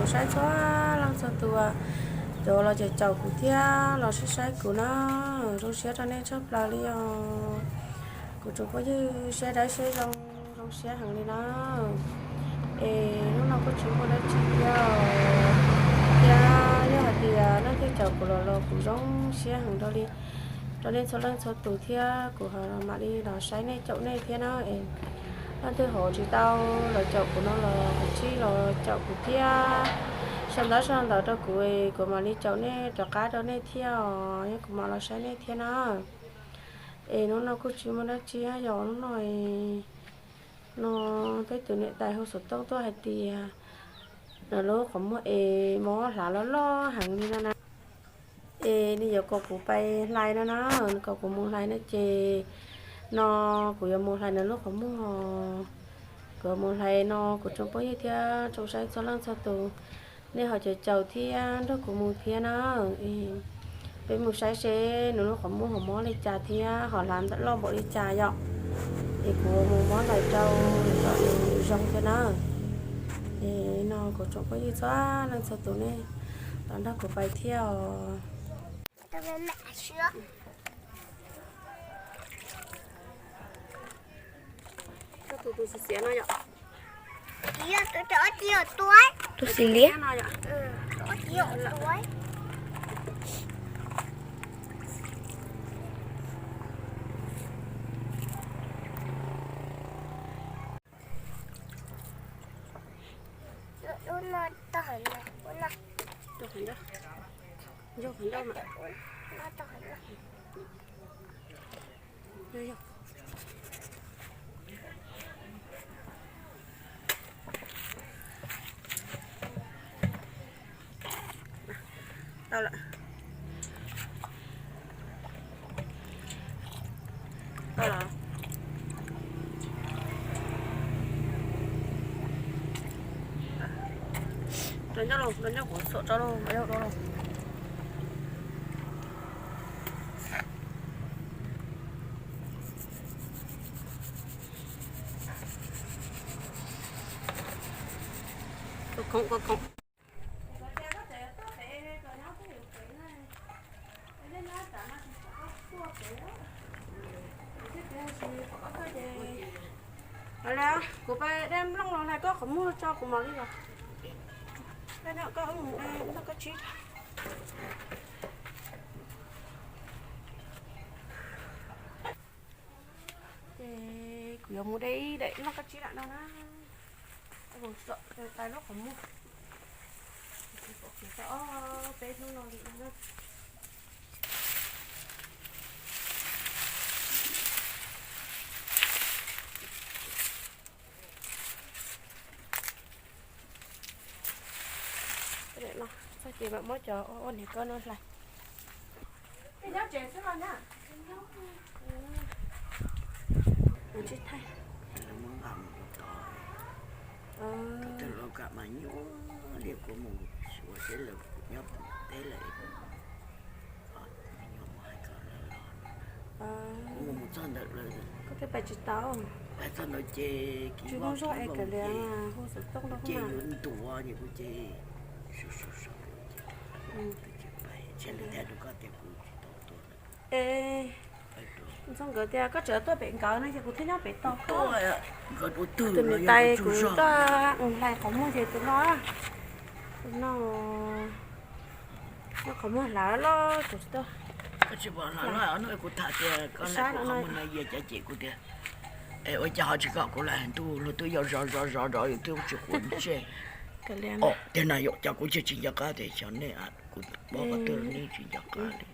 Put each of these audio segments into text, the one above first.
Saib txhua leej txhua tus, cov los caum caum kuv thiab los saib saib kuv na, zoo siab rau nej tshaj plaws li os. Kuv tsoom phooj ywg siab dawb siab zoo, zoo siab heev li na. Es hnub no kuj tsis muaj dab tsi thiab, thiab yog hais tias nej thiaj caum kuv los los kuv zoo siab heev rau li, rau nej txhua leej txhua tus thiab kuv mam li los saib nej caum nej thiab na. Es leej twg ho tsis tau los caum kuv no los kuv tsis los caum kuv thiab. Sau ntawv sau ntawv rau kuv, kuv mam li caum nej rov qab rau nej thiab os, yog kuv mam los saib nej thiab na. Es hnub no kuj tsis muaj dab tsi, yog hnub no no peb tus niam tais hu xov tooj tuaj hais tias nws lub qhov muag es mob hlav loj loj heev li no na. Es nws yuav kom kuv pais hlais no na, nws kom kuv mus hlais no ces no kuv yuav mus hlais nws lub qhov muag. Kuv yuav mus hlais no, kuv tsoom phooj ywg thiab tsoom saib txhua leej txhua tus, nej ho caum caum thiab nrog kuv mus thiab na. Peb mus saib seb nws lub qhov muag ho mob li cas thiab ho hlav ntawm loj npaum li cas yom. Es kuv mus muab hlais rau kom nws zoo thiab na. Es no kuv tsoom phooj ywg txhua leej txhua tus nej los nrog kuv pais thiab os. Tus xiv xiav no yom. Tus xiv liab no yom. Tau lawm. Tau lawm. Rau nyob los, rau nyob kuv xuam rau los, rau los. Khoom, khoom. Kuv pais de nplooj los hlais koj qhov muag tso kuv mam li los. Koj mus de nplooj koj tsib. Ces kuv yuav mus de ib daim nplooj koj tsib lam no na. Kuv xuam tais lub qhov muag. Tau ob peb hnub no li no na. Txog ces mam muab cov ua niag koj no hlais. Nyob tsev xwb los na. Ntsib thaij. Tus twg los kam mas nyuaj li kuv mus ua seb lawv nyob teb lawm. Kuv mus txog ntawd lawm. Koj twb pais tsis tau. Pais txog ntawd ces tsis muaj zog es kav liam hu xov tooj rau ces yuav ntuav ces kuv ces sawv sawv sawv ces kuv twb tsis pais, ntshe lawv hais rau koj tias kuv tsis tau tuaj. Es Ntxoov nkawd tias koj tseem tuaj pem nkawd no ces kuv thiaj nyob pem tos koj. Nkawd tus niam tais kuv tuaj hlais qhov muag ces tus no, tus no, no qhov muag hlav loj kuv tsis tuaj. Koj tsis pom hlav loj no kuv tham tias koj hlais kuv qhov muag no yog cas ces kuv tias, es ua cas ho tsis kom kuv hlais ntuj luag twb yog zov zov zov zov yus twb tsis quav ntsej. Tiag na yom, cas kuv tsis nco qab tias xyov nej, kuv paub qhov twg nej tsis nco qab li.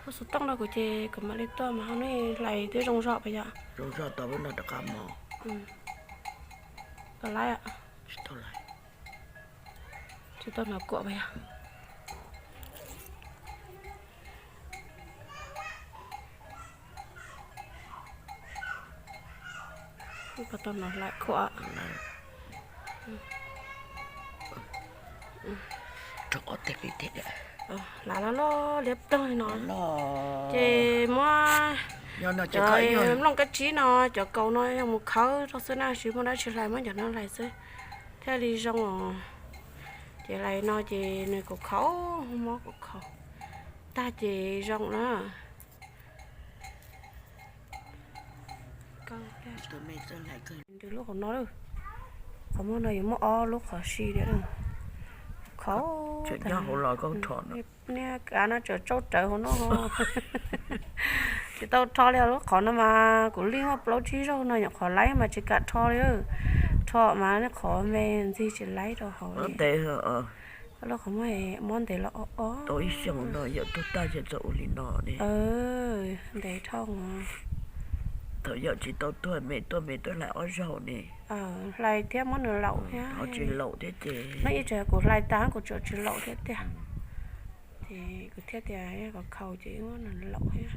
Hu xov tooj rau kuv ces kuv mam li tuaj mas ho nej hlais twb zoo zog puas yog? Zoo zog tau lub no rov qab mog. Tau laiv. Tsis tau laiv. Tsis tau hnov kuam puas yog? Tau hnov hlais khuam. Rau qhov tiag li tiag. Hlav loj loj liab ploog li no. Ces muab cov nplooj kab tsib no, cov kaus no yog mus khawb rau xwb na, tsis muaj dab tsi hlais, muab cov no hlais xwb thiaj li zoo os. Ces hlais no ces nws kuj khaus, mob kuj khaus, tag ces zoo na. Nws lub hauv no, qhov muag no yuav muaj ob lub qhov si thiab. Khaus, niag kav no tseem tsau rawv hauv no. Tsis tau rho li lub qhov no mas kuv li muaj plaub tsib zaug no nyuam qhuav laib mas tsis kam rho li. Rho mas qhov me ntxig tsis laib rau hauv li. Lub qhov muag mob ntev los ob ob. Tau ib xyoos no yawm tuag tag ces txawm ua li no ne. Ntev dhau. Thaum yawm tsis tau tuag me tuaj me tuaj hlais ob zaug ne. Hlais thiab muab nws laum thiab. Ho tsis laum thiab ces, no ib tsam kuv hlais tas kuv tsuas tsis laum thiab tiag. Ces kuv thiaj tias kom khaus ces muab nws laum thiab.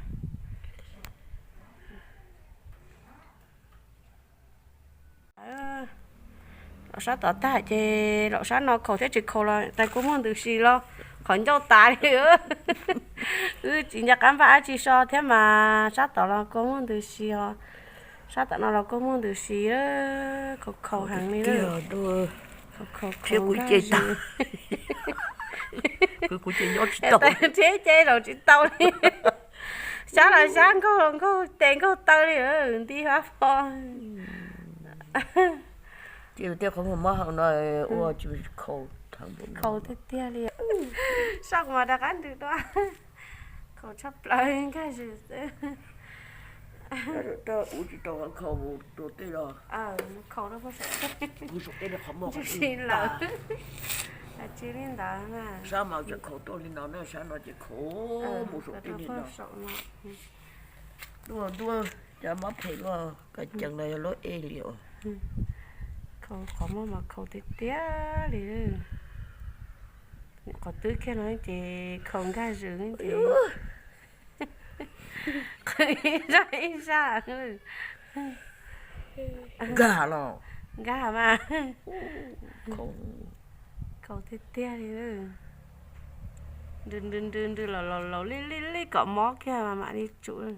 Laum sab tod tag ces laum sab no khaus thiab tsis khaus los tais kua muag ntws si los qhov ncauj tas li. Wb tsis nco qab npaj dab tsi so thiab mas sab tod los kua muag ntws si os. Sab tom no los kua muag ntws si, khaus khaus heev li. Khaus khaus thiab kuv ces tag, kuv ces nyob tsis tau, thiab ces laum tsis tau li. Sab los sab, nkaug los nkaug, tes nkaug taw li, nti fab fo. Ces tej qhov muag mob hauv no ua tsis khaus, khaus tiag tiag li. Sab kuv mas rov qab ntws dua, khaus tshaj plaws nkag zws xwb. Ua tsis tau khaus rau tej los, khaus rau pog saum tej, mus saum tej qhov muag tsis lawm. Tsis li ntawd na. Sab mas tseem khaus tuaj li no na, sab no ces khaus mus saum tej li no. Ntuj, cas mob phem luaj, koj ceev no yog lub ej li os. Khaus qhov muag mas khaus tiag tiag li. Qhov twb kiag no ces khaus nkag zws ces qhwv ib zaj ib zaj. Nkag los nkag mas khaus tiag tiag li. Nrws nrws nrws nrws los laus laus li li li kom mob kiag mas mam li tsum.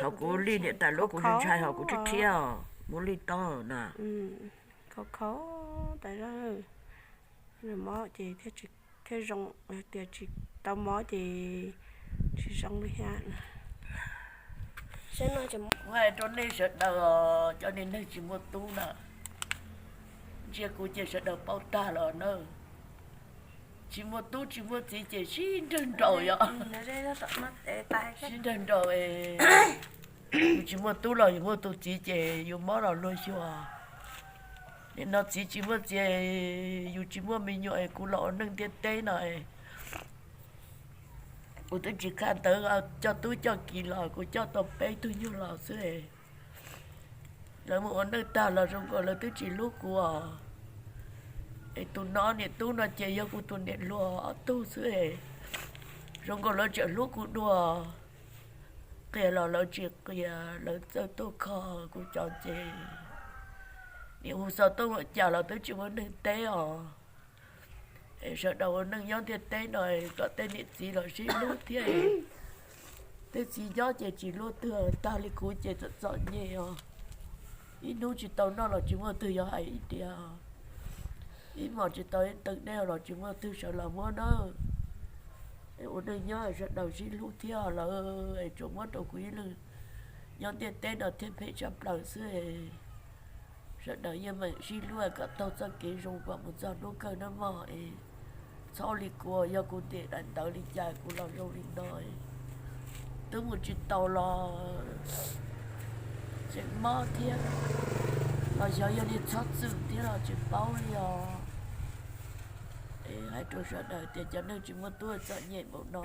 Thaum kuv li niam tais lub kuv ntshai ntshai hos kuv thiab thiab os, muab li tau na. Khaus khaus tas zog, mob ces thiaj zoo, yog tias tsis tau mob ces tsis zoo li thiab. Kuv hais rau nej sawv daws, cov niag neeg tsis muaj tub na, ntsia kuv ces sawv daws paub tag los na. Tsis muaj tub tsis muaj txiv ces sib nrawg nraus yom. Sib nrawg nraus, yus tsis muaj tub los yus muaj tus txiv ces yus mob los luag xyuas. Nim no txiv tsis muaj txiv, yus tsis muaj me nyuam es kuv los ua neej ntiaj teb no es kuv twb tsis kha ntawv coj tub coj kiv los kuv coj tau peb tug nyuag los xwb es lawv mus ua neej tag los zoo nkaus lawv twb tsis hlub kuv os. Es tus no niam tub no ces yog kuv tus niam hluas ob tug xwb es zoo nkaus lawv tseem hlub kuv dua. Qias los lawv tsis qias, lawv txawj tuaj kho kuv cov ces nim hu xov tooj ua cas los twb tsis muaj neeg teb os. Es sawv daws ua neej nyob ntiaj teb no kom tej niam txiv los sib hlub thiab. Tej txiv nyob ces tsis luaj twg, tag li kuv ces txom txom nyem os. Ib hnub tsis tau noj los tsis muaj twg yuav hais ib diav. Ib hmos tsis tau ib teev dej los tsis muaj twg sawv los muab nawb. Es ua neej nyob sawv daws sib hlub thiab lawm es tsuas muab rau kuv ib leeg nyob ntiaj teb no thiaj phem tshaj plaws xwb. Sawv daws yeej meem sib hlub kom taug txoj kev zoo kom mus txog hnub kawg nawb mog es. Txhob li kuv, yog kuv ntim daim ntawv li cas kuv los zoo li no. Twb mus tsis tau los tseem mob thiab, los xyov yog li txhob txwm thiab los tsis paub li os. Es hais rau sawv daws tias cov neeg tsis muaj tub txom nyem npaum no.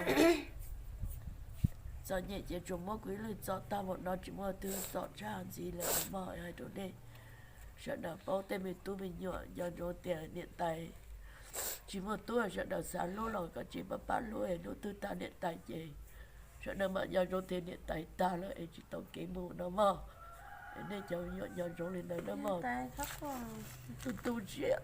Txom nyem ces tsuas muab kuv ib leeg txom tag npaum no, tsis muaj twg txom tshaj ntxiv lawm mog. Hais rau nej sawv daws paub, tej me tub me nyuam nco ntsoov tias niam tais tsis muaj tub, sawv daws xav hlub los kom tsis pab pab hlub, hnub twg tag niam tais ces sawv daws mam nco ntsoov tias niam tais tag lawm es tsis tau kev mus no mog. Nej cov me nyuam nco ntsoov li ntawd na mog. Tu tu siab.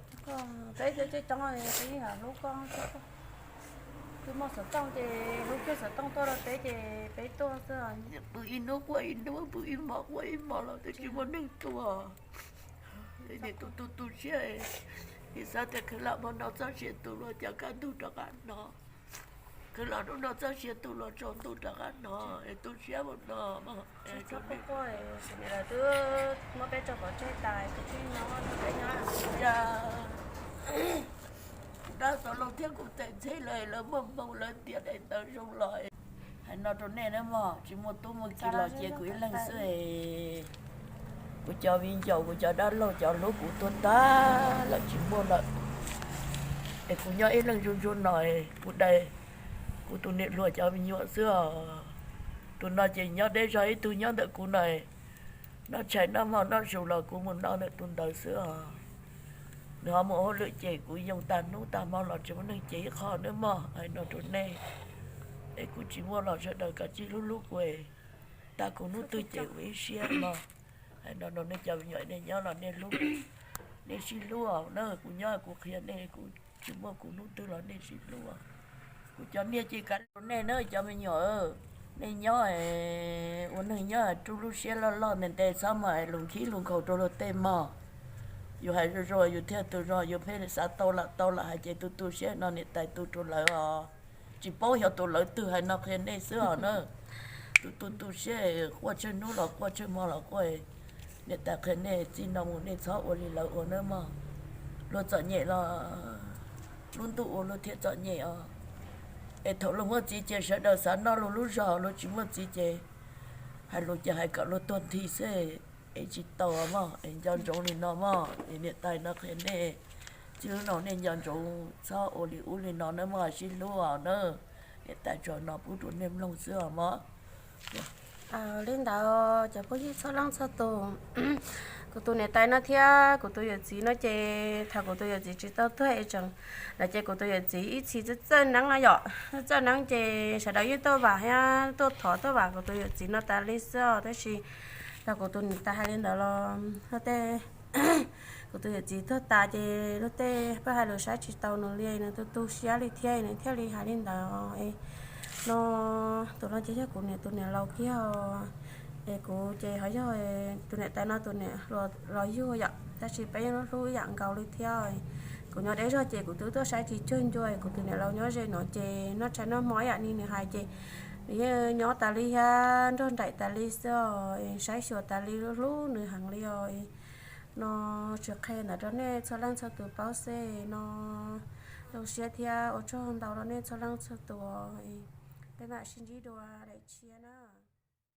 Tus muaj xov tooj ces hu kiag xov tooj tuaj rau peb ces peb tuaj xwb. Pw ib hnub quaj ib hnub, pw ib hmo quaj ib hmo los twb tsis muaj neeg tuaj. Ces kuv tu tu siab, kuv xav tias khwv los hmo no txoj sia tu los cas kaj ntug rov qab hnov, khwv los hnub no txoj sia tu los tsaus ntuj rov qab hnov es tu siab mus no. Twb muab peb tso pov tseg tas, twb tsis hnov peb nyob. Kuv dab xov laus thiab kuv tais ntxheb lawv, lawv muaj hmoo lawv tias daim ntawv zoo los. Hais no rau nej na mog, tsis muaj tub muaj ki los cia kuv ib leeg xwb. Kuv cov viv ncaus, kuv cov dab laug, cov hlub kuv tuag tag lawm tsis muaj lawm. Es kuv nyob ib leeg zuj zus no, kuv dai kuv tus niam hluas cov me nyuam xwb os. Tus no ces nyob deb zog ib tug nyob ntawm kuv no, noj tshais noj hmo noj zus los kuv mus noj ntawm tus ntawd xwb os. Nws ho mus hauj lwm ces kuv yoo tag hnub tag hmo los tsis muaj neeg ces ib qho nawb mog. Hais no rau nej, es kuv tsis muaj los sawv daws kav tsij hlub hlub kuv, tag kuv hnub twg ces ua ib siab mog. Hais no rau nej cov me nyuam, nej nyob los nej hlub, nej sib hlub os na. Kuv nyob kuv qhia nej, kuv tsis muaj kuv hnub twg los nej sib hlub. Kuv cov niag ces kav liam rau nej na cov me nyuam, nej nyob ua neeg nyob rub lub siab loj loj ntev ntev, txhob mas lus nkhib lus nkhaus rau luag tej mog. Yus hais zoo zoo yus thiaj tu zoo, yus pheej xav tau lam tau lam hais ces tu tu siab no niam tais tu rau lawv os. Tsis paub xyov tus lawv twg, hais no qhia nej xwb os na. Tu tu tu siab, quaj tsawg hnub los quaj tsawg hmo los quaj, niam tais qhia nej txij no mus nej txhob ua li lawv ua nawb mog. Luag txom nyem los lub ntuj ua luag thiaj txom nyem os. Es thaum luag muaj txiv ces sawv daws xav noj luag lub zog, luag tsis muaj txiv ces hais lus ces hais kom luag tuag nthi xwb. Es tsis tau mog, es nco ntsoov li no mog, es niam tais no qhia nej, txij hnub no nej nco ntsoov txhob ua li ub li no nawb mog, sib hlub os na. Niam tais tsuas no pub rau nej mloog xwb os mog. Li ntawd cov phooj ywg txhua leej txhua tus, kuv tus niam tais no thiab kuv tus yawm txiv no ces thaum kuv tus yawm txiv tsis tau tuag es tseem, lawm ces kuv tus yawm txiv ib txhis txawj txawj neeb no yom, txawj txawj neeb ces sawv daws yeej tuaj vam thiab tuaj thov tuaj vam kuv tus yawm txiv no tas li xwb os. Tab sis thaum kuv tus niam tais hais li ntawd los luag tej, kuv tus yawm txiv tuag tas ces luag tej pheej hais lus saib tsis taus nws li, nws tu tu siab li thiab nws thiaj li hais li ntawd. No, tus no ces yog kuv niam tus niam laus kiag, es kuv ces ho yog tus niam tais no tus niam los yug yom, tab sis peb yeej hlub ib yam nkaus li thiab. Kuv nyob deb zog ces kuv twb tuaj saib tsis cuag ncua, kuv tus niam laus nyob ze no ces noj tshais noj hmo ib yam li nws hais ces nws yeej nyob tas li thiab nrog nraim tas li xwb os, saib xyuas tas li, hlub nws heev li os. No tsuas qhia ntawd rau nej txhua leej txhua tus paub xwb no. Zoo siab thiab ua tsaug ntau rau nej txhua leej txhua tus. Peb mam sib ntsib dua daim tshiab na.